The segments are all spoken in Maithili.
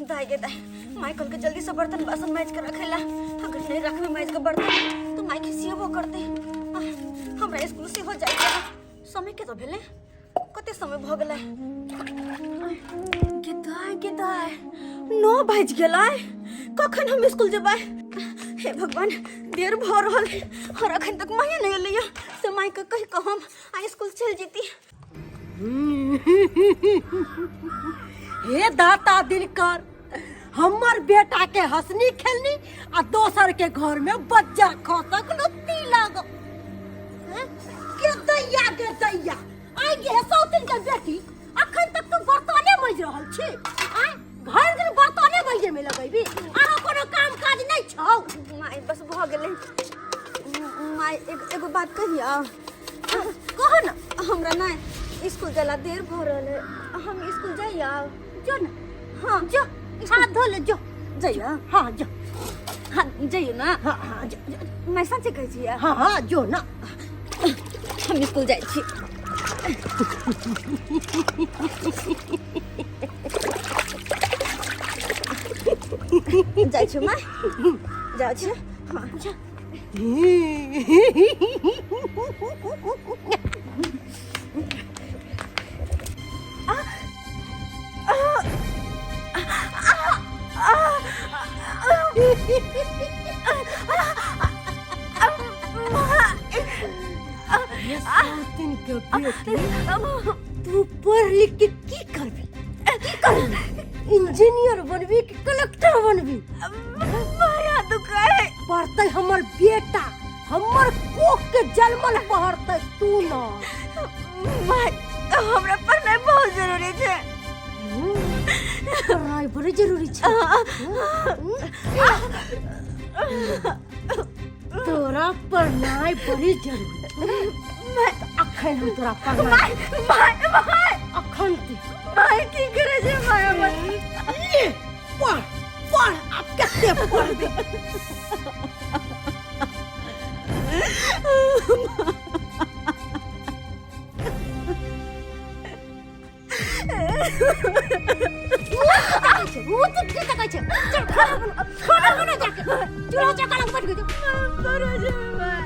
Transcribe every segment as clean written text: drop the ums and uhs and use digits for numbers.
दाई गे दाई, माई कहल के जल्दी से बर्तन बासन माइज के रखेला। अगर नहीं रखबे माइज के बर्तन तो माई खिसियबो करते। हमरा स्कूल से हो जाए। समय के तो भेले, कते समय भ गेलै? गे दाई, गे दाई, 9 बाजि गेलै। कखन हम स्कूल जेबै? हे भगवान, देर भऽ रहल है और अखन तक माये नहीं एलैया। से माई के कहि कऽ हम आ स्कूल चलि जेती। हे दाता दिनकर, हमर बेटा के हंसनी खेलनी आ दोसर के घर में बज्जर खसक लुत्ती लागो। हैं? के दैया, के दैया, आइ गे सौतिन के बेटी, अखन तक तू बर्तने मज रहल छी? आइ भरि दिन बर्तने मजे में लगैबी? आरो कोनो काम काज नहीं छौ? माय, बस भऽ गेलै। माय, एगो बात कहिया? कह न। हमरा ना स्कूल जाला देर भऽ रहल है, हम स्कूल जाइया? जो न। हाँ। जो, हाथ धो ले, जो। जाइया? हाँ, जो। हाँ, जाइयो ना? हाँ हाँ, जो, जो। मैं सच्चे कहै छियै। हाँ हाँ, जो न। हम स्कूल जाइ छी। जाइ छी माय, जाइ छी। हाँ, जा। ये सौतिन के बेटी, तू पढ़ लिख के की करबी, की करबी? इंजीनियर बनबी कि कलेक्टर बनबी? माया दुखाए। पढ़तै हमर बेटा, हमर कोख के जन्मल पढ़तै, तू न। माय, हमरा पढ़नाइ बहुत जरूरी छै। पढ़ाइ बड़ी जरूरी छै। तोरा पढ़नाइ बड़ी जरूरी छै। अखन हम तोरा पढ़नाइ माय, माय, अखन ते माय, की करे छै माय हमर? ले पढ़, पढ़, आब कते पढ़बे? मुँह तऽ की तकै छै? चल, खाना बना, खाना बना जाके। चूल्हा चौका लग बैठ गेल। पढ़े छै माय।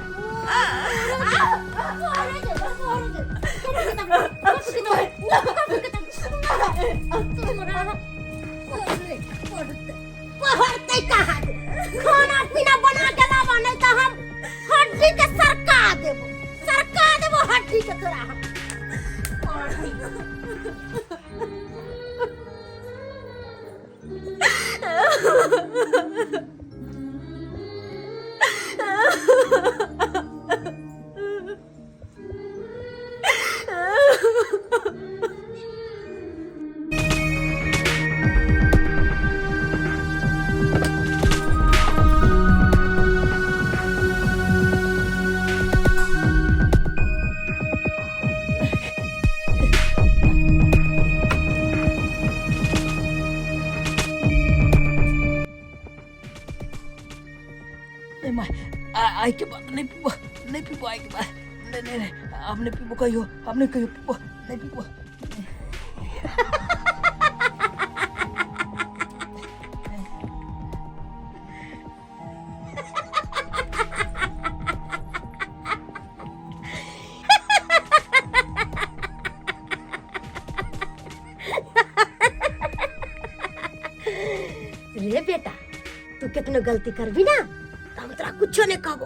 पढ़तै कहाँ? खाना पीना बना के लाबा, नहीं तो हम हड्डी के सरका देबो, सरका देबो हड्डी के तोरा हम। नहीं माय, आइ के बाद नहीं पीबो, नहीं पीबो आइ के बाद। नहीं नहीं नहीं, हम नहीं पीबो कहियो, हम नहीं कहियो पीबो, नहीं पीबो। रे बेटा, तू कितनो गलती करबी ना तो हम तोरा कुछो नहीं कहबो,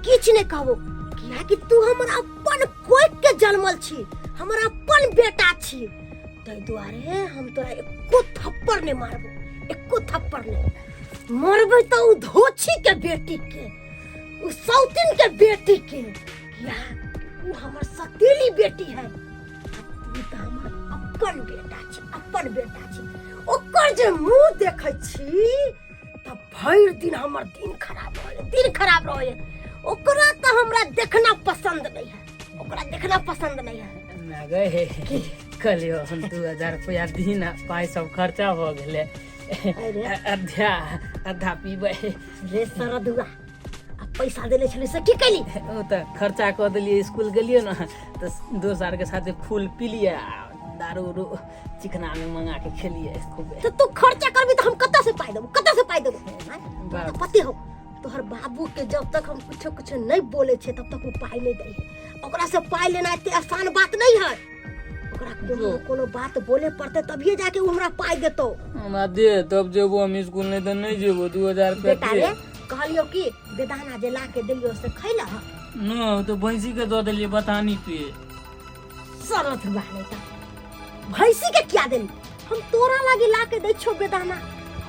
किछ नहीं कहबो, कियाकि तू हमर अपन कोख के जन्मल छी, हमर अपन बेटा छी। ताहि दुआरे हम तोरा एको थप्पड़ नहीं मारबो, एको थप्पड़ नहीं मारबे। तो उ धोछी के बेटी के, उ सौतिन के बेटी के, किया उ हमर सतीली बेटी है। आ तू तऽ हमर अपन बेटा छी, अपन बेटा छी। ओकर जे मुंह देखै छी तऽ भरि दिन हमर दिन खराब रहै, दिन खराब रहै। ओकरा तऽ हमरा देखना पसंद नहीं है, ओकरा देखना पसंद नहीं है। ना गए कहलियो हम 2000 रुपया दी ना, पाइ सब खर्चा भऽ गेलै। अरे। अधा अधा पीबै। रे सरदुआ, आ पैसा देने छली से की कैली? ओ तऽ खर्चा कऽ देलियै। स्कूल गेलियै ने तऽ दोस्त आरके साथे फूल पीलियै आ दारू उरू चिकना में मंगा के खेलियै खूबे। तऽ तू खर्चा करबी तऽ के जब तक हम कुछो कुछो नहीं बोले छे तब तक वो पाई नहीं दै है। ओकरा से पाई लेना एते आसान बात नहीं है। ओकरा कोनो न कोनो बात बोले पड़ते तभिए जाके वो हमरा पाई देतो। हमरा दे तब जेबो हम स्कूल, नहीं तो नहीं जेबो। 2000 रुपया बेटा दे। रे, कहलियो कि बेदाना जे ला के देलियो से खैला? न तो भैंसी के दऽ देलियै बथानी पे। सरत बा नहीं त भैंसी के क्या देली? हम तोरा लागी ला के दै छो बेदाना।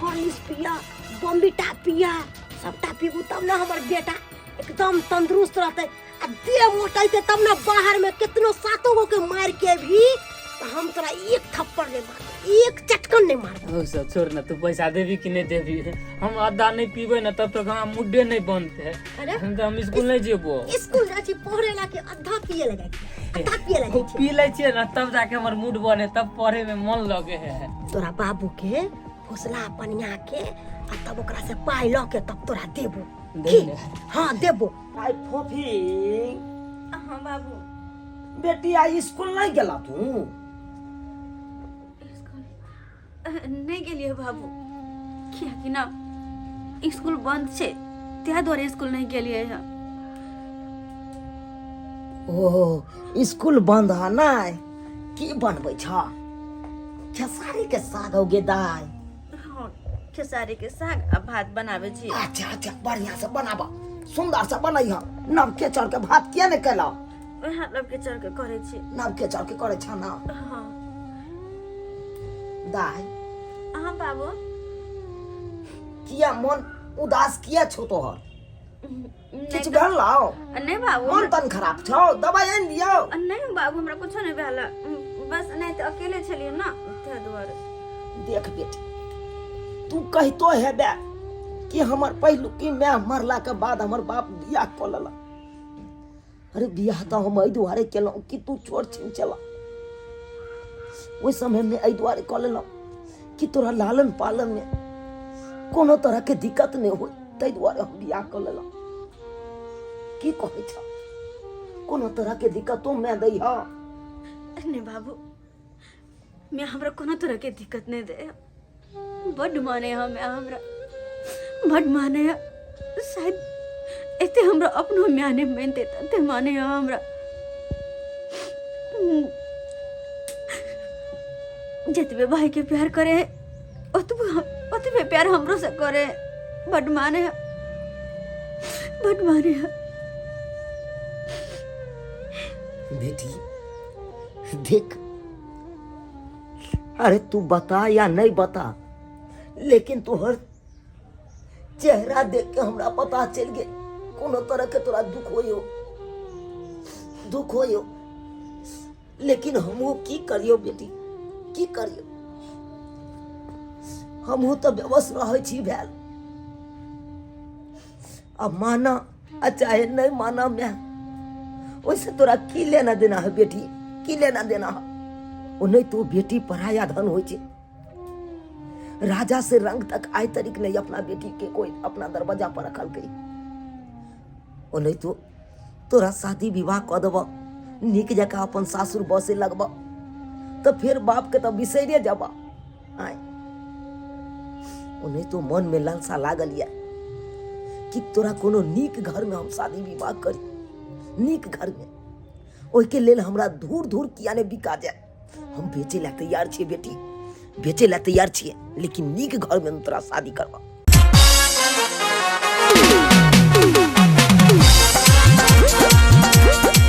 हॉर्लिक्स पिया, बम्बीटा पिया, सबटा पीबू तब ना हमर बेटा एकदम तंदुरुस्त रहते आ देह मोटेते, तब ना बाहर में कितनो सातो गो के मार के भी तो हम तोरा एक थप्पड़ नहीं मारबो, एक चटकन नहीं मारबो। ओ सब छोड़ ना, तू पैसा देबी कि नहीं देबी? हम आधा नहीं पीबै ना तब तक हमरा मुड्डे नहीं बनते। अरे हम तो हम स्कूल नहीं जेबो। स्कूल जाइ छी पढ़े ला कि आधा पिए ला जाइ छी? आधा पिए ला जाइ छी। पी लै छियै ना तब जाके हमर मूड बने, तब पढ़े में मन लगे है। तोरा बाबू के फुसला पनिया के आ तब ओकरा से पाई लऽ के तब तोरा देबो। दे की ने। हाँ, देबो। आई फोफी। हाँ बाबू। बेटी, आई स्कूल नहीं गेला तू? स्कूल नहीं गेलियै बाबू, कियाकि ना स्कूल बंद छै, ताहि दुआरे स्कूल नहीं गेलियै हँ। ओ स्कूल बंद है ना? की बनबै छ? खेसारी के साग हो गे दाई? हाँ, खेसारी के साग आ भात बनाबै छी। अच्छा अच्छा, बढ़िया से बनाबा, सुंदर से बनैह। नवके चाउर के भात किया ने केला? वएह नवके चाउर के करै छी। नवके चाउर के करै छ ना? हाँ। दाई। हाँ बाबू। किया मन उदास किया छौ तोहर? नहीं। किछु भेल लाओ? नहीं बाबू। मन तन खराब छौ? दवाई आनि दियौ? नहीं बाबू, हमरा कुछो नहीं भेल, बस नहीं तऽ अकेले छलियै ना, ताहि दुआरे। देख बेटी, तू कहितो हेबे कि हमर पहिलुकी माय मरला के बाद हमर बाप बियाह कऽ लेलक। अरे बियाह तऽ हम एहि दुआरे केलहुँ कि तू छोट छिन छला ओहि समयमे, एहि दुआरे कऽ लेलहुँ कि तोरा लालन पालनमे कोनो तरहके दिक्कत नहि होइ, ताहि दुआरे हम बियाह कऽ लेलहुँ। की कहै छ, कोनो तरहके दिक्कतो माय दै ह? नहीं बाबू, मैं हमरा कोनो तरह के दिक्कत नहीं दे। बड माने हम, हमरा बड माने। शायद एते हमरा अपनो माय नहीं मानते तते माने हमरा। जतबे भाई के प्यार करे ओतबे ओतबे प्यार हमरो से करे। बड माने, बड माने। बेटी देख, अरे तू बता या नहीं बता, लेकिन तोहर चेहरा देख के हमरा पता चल गेल कोनो तरह के तोरा दुख होयो, दुख होयो। लेकिन हमहू की करियो बेटी, की करियो? हमहू तऽ बेबस रहै छी भेल। अब माना आ चाहे नहीं माना मैं, ओहिसे तोरा की लेना देना है बेटी, की लेना देना है? ओ नहीं तो बेटी पराया धन होइ छै। राजा से रंग तक आइ तरीक नहीं अपना बेटी के कोई अपना दरवाजा पर रखलकै। ओ नहीं तो तोरा शादी विवाह कऽ देबऽ, नीक जकाँ अपन सासुर बसे लगबऽ, तऽ फेर बापके तऽ बिसैरे जेबऽ। आय ओ नहीं तो मन में लालसा लागल यऽ कि तोरा कोनो नीक घरमे हम शादी विवाह करी, नीक घरमे। ओहिके लेल हमरा धूर धूर किया नहि बिका जाय, हम बेचै लए तैयार छियै बेटी, बेचै लए तैयार छियै, लेकिन नीक घरमे हम तोरा शादी करबऽ।